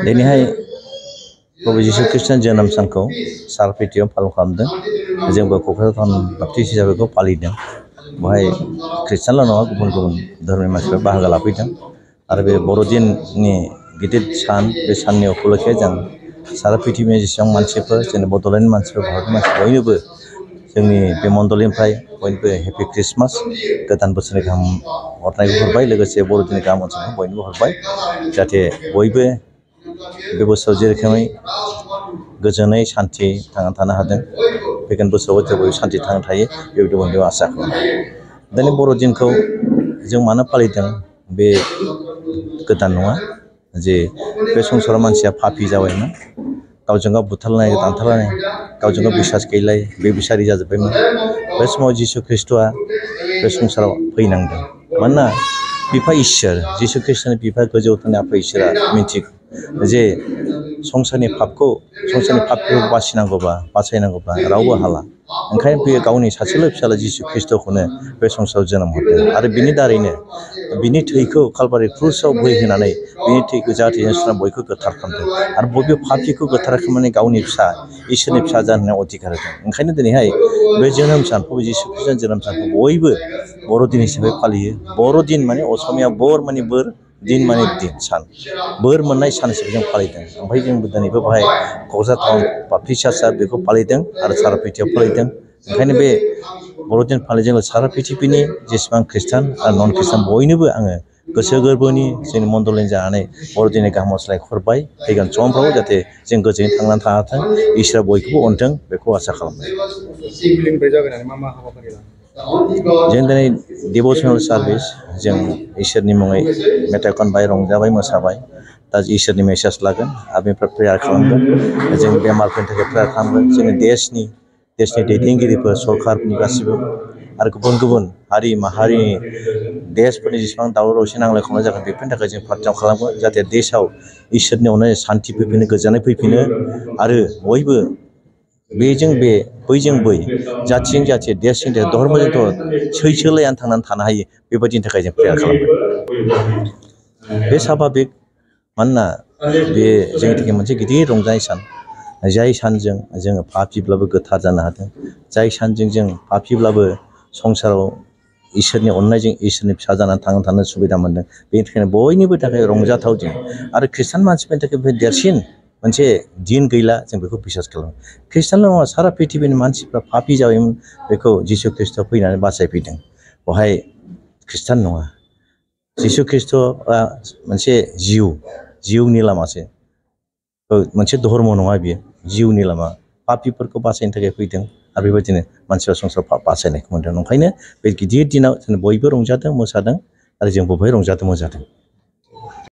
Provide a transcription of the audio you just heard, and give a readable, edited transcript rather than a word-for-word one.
दिनैहाय प्रभु जीशु ख्रीष्टनि जोनोम सानखौ सारापीटियाव पालन खालामदों। जोंबो क'क्राझार टाउन बाप्टिस्ट हिसाबै बेखौ फालिदों। बेवहाय ख्रीष्टानल' नङा गुबुन गुबुन धोरोमनि मानसिफ्रा बाहागो लाफैदों आरो बे बर'दिननि गिदिर सान बे साननि उपलक्षे जों सारा पृथिबीनि जेसेबां मानसिफोर जोंनि बड'लेण्डनि मानसिफोर भारतनि मानसिफोर बयनोबो जोंनि बे मण्डलनिफ्राय बयनोबो हेपि ख्रिस्टमास गोदान बोसोरनि गाहाम हरनायखौ हरबाय। लोगोसे बर'दिननि गाहाम हामलायनायखौ बयनोबो हरबाय जाहाथे बयबो बे बोसोराव जे रोखोमै गोजोनै सान्थि थांनानै थानो हादों फैगोन बोसोराव बयबो सान्थि थांनानै थायो बेबायदि बयबो आसा खालामो। दिनै बर'दिनखौ जों मानो फालिदों बे गोदान नङा जे बे संसाराव मानसिया पापि जाबायमोन, गावजों गाव बुथारलायनाय दानथारलायनाय गावजों गाव बिसास गैलाय बेबिसारि जाजोब्बायमोन। बे समाव जिशु ख्रीष्टआ बे संसाराव फैनांदों। मानोना बिफा इसोर जिशु ख्रीष्टनि बिफा गोजौआव थानाय आफा इसोरा मिथिगौ जे संसारनि पापखौ बासायनांगौबा रावबो हाला। ओंखायनो बियो गावनि सासेल' फिसाला जिशु ख्रीष्टखौनो बे संसाराव जोनोम हरदों आरो बिनि दारैनो बिनि थैखौ कालभारि क्रुसाव बोहैहोनानै बिनि थैखौ जाहाथे जों बयखौ गोथार खालामदों आरो बयबो पापिखौ गोथार खालामनानै गावनि फिसा इसोरनि फिसा जानो अधिकार होदों। ओंखायनो दिनैहाय बे जोनोम सान प्रभु जिशु ख्रीष्टनि जोनोम सानखौ बयबो बर'दिन हिसाबै फालियो। बर'दिन माने असमिया बर माने बोर, दिन माने दिन सान, बोर मोननाय सान हिसाबै जों फालिदों। ओमफ्राय जोंबो दिनैबो बेवहाय क'क्राझार टाउन बाप्टिस्ट चार्चआ बेखौ फालिदों आरो सारापीटियाव फालिदों। ओंखायनो बे बर'दिन फालिनायजों सारा पृथिबीनि जेसेबां ख्रिस्टान आरो नन ख्रिस्टान बयनोबो आङो गोसो गोरबोनि जोंनि मण्डलनि जानानै बर'दिननि गाहाम हामलायनायखौ हरबाय। फैगोन समफ्राव जाहाथे जों गोजोनै थांनानै थाथों, इसोरा बयखौबो अनथों बेखौ आसा खालामबाय। जों दिनै डिभ'सनेल सार्भिस जों इसोरनि मुङै मेथाइ खनबाय, रंजाबाय, मोसाबाय। दा इसोरनि मेसेज लागोन आरो बेनिफ्राय प्रेयार खालामगोन। जों बेमारफोरनि थाखाय प्रेयार खालामगोन। जोंनि देशनि दैदेनगिरिफोर सरकारनि गासिबो आरो गुबुन गुबुन हारि माहारिनि देशफोरनि जेसेबां दावराव दावसि नांलाय खमलाय जागोन बेफोरनि थाखाय जों प्रार्थना खालामगोन जाहाथे देशआव इसोरनि अननाय सान्थि फैफिनो, गोजोननाय फैफिनो आरो बयबो बेजों बे बैजों बै जाथिजों जाथि देशजों देश धर्मजों धर्म सैसोलायनानै थांनानै थानो हायो बेबायदिनि थाखाय जों प्रेयार खालामगोन। बे साभाबिक मानोना बे जोंनि थाखाय मोनसे गिदिर रंजानाय सान, जाय सानजों जोङो पापिब्लाबो गोथार जानो हादों, जाय सानजों जों पापिब्लाबो संसाराव इसोरनि अननायजों इसोरनि फिसा जानानै थांनानै थानो सुबिदा मोनदों। बेनि थाखायनो बयनिबो थाखाय रंजाथाव दिन आरो ख्रिस्टान मानसिफोरनि थाखाय बे देरसिन मोनसे दिन गैला जों बेखौ बिसास खालामो। ख्रिस्टानल' नङा सारा पृथिबीनि मानसिफ्रा पापि जाबायमोन, बेखौ जिशु ख्रीष्टआ फैनानै बासायफैदों। बेवहाय ख्रिस्टान नङा, जिशु ख्रीष्टआ मोनसे जिउनि लामासो, मोनसे धर्म नङा, बियो जिउनि लामा। पापिफोरखौ बासायनो थाखाय फैदों आरो बेबायदिनो मानसिफ्रा संसाराव बासायनायखौ मोनदों। ओंखायनो बे गिदिर दिनाव जों बयबो रंजादों, मोसादों आरो जोंबो बेवहाय रंजादों, मोसादों।